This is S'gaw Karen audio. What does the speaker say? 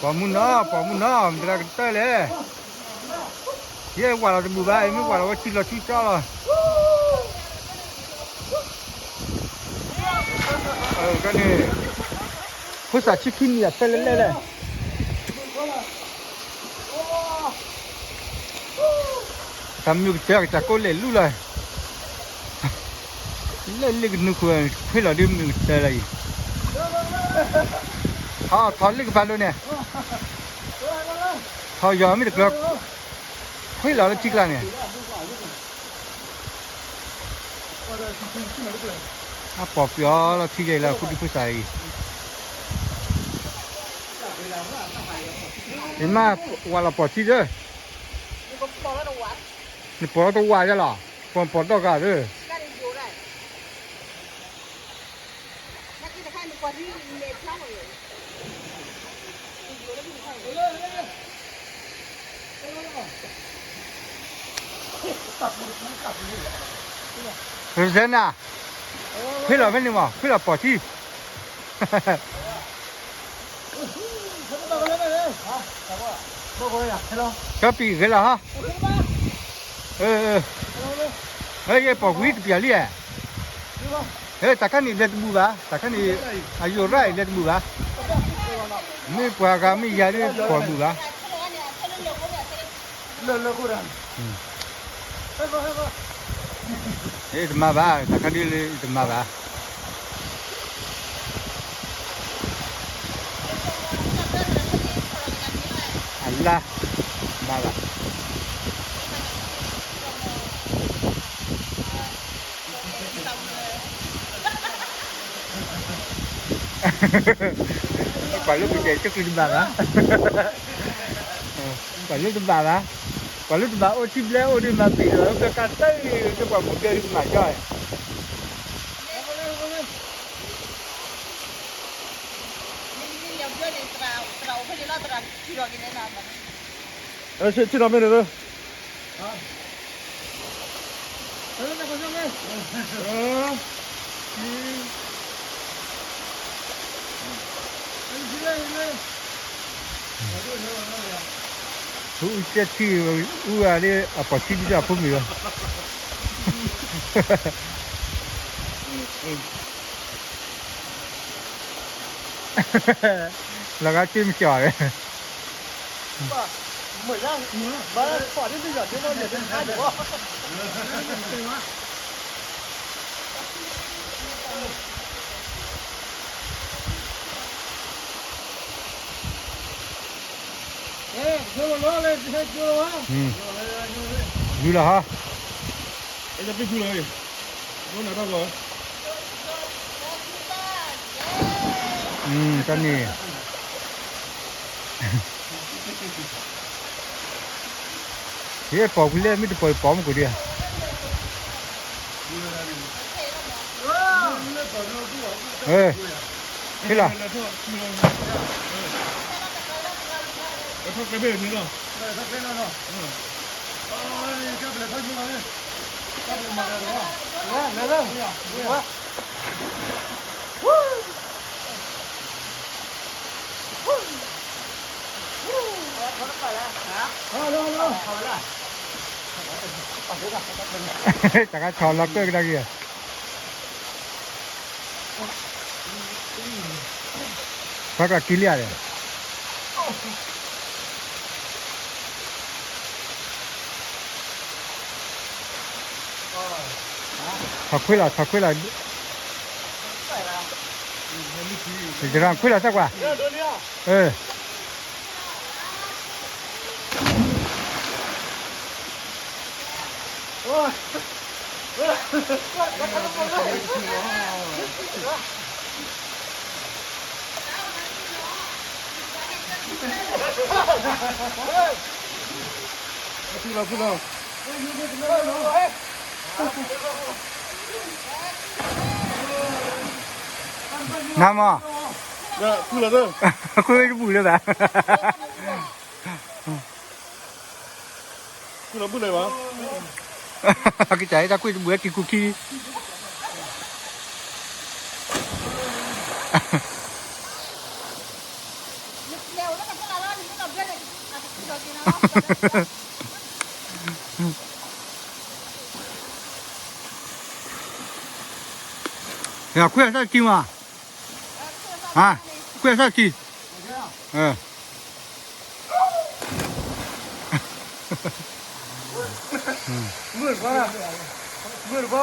ပိာ်မုၣ်နီၤ, ပိာ်မုၣ်နီၤ, မတၤကတၢၢ်လဲၣ်. ယဲဝၤလီၤတဘူၣ်ဘၣ်, ယမ့ၢ်ဝၤလီၤဝဲထံလီၤဆူကၠီလီၤ. ကန့ၣ်, ဖိသၣ်ဆံခံနံၣ်အဖဲလဲၣ်လဲၣ်လဲၣ်. တၢ်မုၢ်ကတၢၢ်ကစၢ်ကိးလဲၣ်လူလီၤ. လဲၣ်လ့ၣ်ကနုာ်ခိၣ်, ခွ့လီၤဒ်မုၢ်ကတၢၢ်လီၤအံၤ. ထီၣ်ထီၣ်လ့ၣ်ကဖးဒိၣ်န့ၣ်, ထီၣ်ယီၤမ့ၢ်တကြၢး, ခွ့လီၤလၢထံကျါန့ၣ်. အပိာ်ပယီၤလီၤထံယဲၢ်လၢအဃုဒုဖိသၣ်အံၤ, ယမ့ၢ်ဝၤလီၤပိာ်ထံသၢ, နပိာ်လီၤတဝၤယဲလီၤ, ပိာ်ပိာ်ဒီဂၤသၢ. ပစဲနၤ, ခွ့လီၤဖဲန့ၣ်မး, ခွ့လီၤပိာ်ထံ. ကပံာ်ဂ့ၤလီၤဟါ, ယပိာ်ကွံာ်တပျၢ်လံဧါ. တၢ်ခါန့ၣ်လဲၤတဘူၣ်ဘၣ်, တၢ်ခါန့ၣ်, အယိာ်ရၣ်အံၤလဲၤတဘူၣ်ဘၣ်, မ့ၢ်ပှၤဂၤမ့ၢ်ယၤဒ်ပိာ်တဘူၣ်ဘၣ်. တမၤဘၣ်, တၢ်ခါဒ်လၢတမၤဘၣ်. အလါ, မၤဘၣ်. ပှၤလၢပကဲကၠိကလုၢ်တဘၣ်ဘၣ်, ပှၤလၢတဘၣ်ဘၣ်, ပှၤလၢတဘၣ်အိၣ်ထံဘျဲအိၣ်ဒ်မၤပံာ်ဒီး ပကးတၢ်အံၤ ကပှၤမူဒဲဒ်ကမၤကၠီ. ဆ့ၣ်နီၤမ့ၢ်န့ၣ်, အူကဲထံ, အူဂၤဒ်အပိာ်ထံဒ်အဖိမုၣ်လီၤ. လီၤဂာ်က့မကၠီၤ, ယူၤလီၤဟါ, တၢ်န့ၣ် ဟ့ၣ်ပိာ်ကွံာ်လၢမ့ၢ်တပိာ်ပိာ်မုၣ်ကိးဒံးဧါ, ဟ့ၣ်လီၤ, တၢ်ကဆီၣ်လီၤကၢၣ်ကဒါက့ၤ, ပှၤကျးကံလံဧါဒီး, ဆီၣ်ခွ့လီၤ, ဆီၣ်ခွ့လီၤ, ယရၤခွ့လီၤသၢကွၢ်, အၢ နမ့ၢ်, ကွၢ်တဘူၣ်လၢၤဘၣ်. ကစၢ်အံၤတၢ်ကွၢ်တဘူၣ်ဝဲက့ၤကူၣ်ခံ, ခွဲးအသၣ်ခံမး, ခွဲးအသၣ်ခံ, မုၢ်တဘီ, မုၢ်တဘီ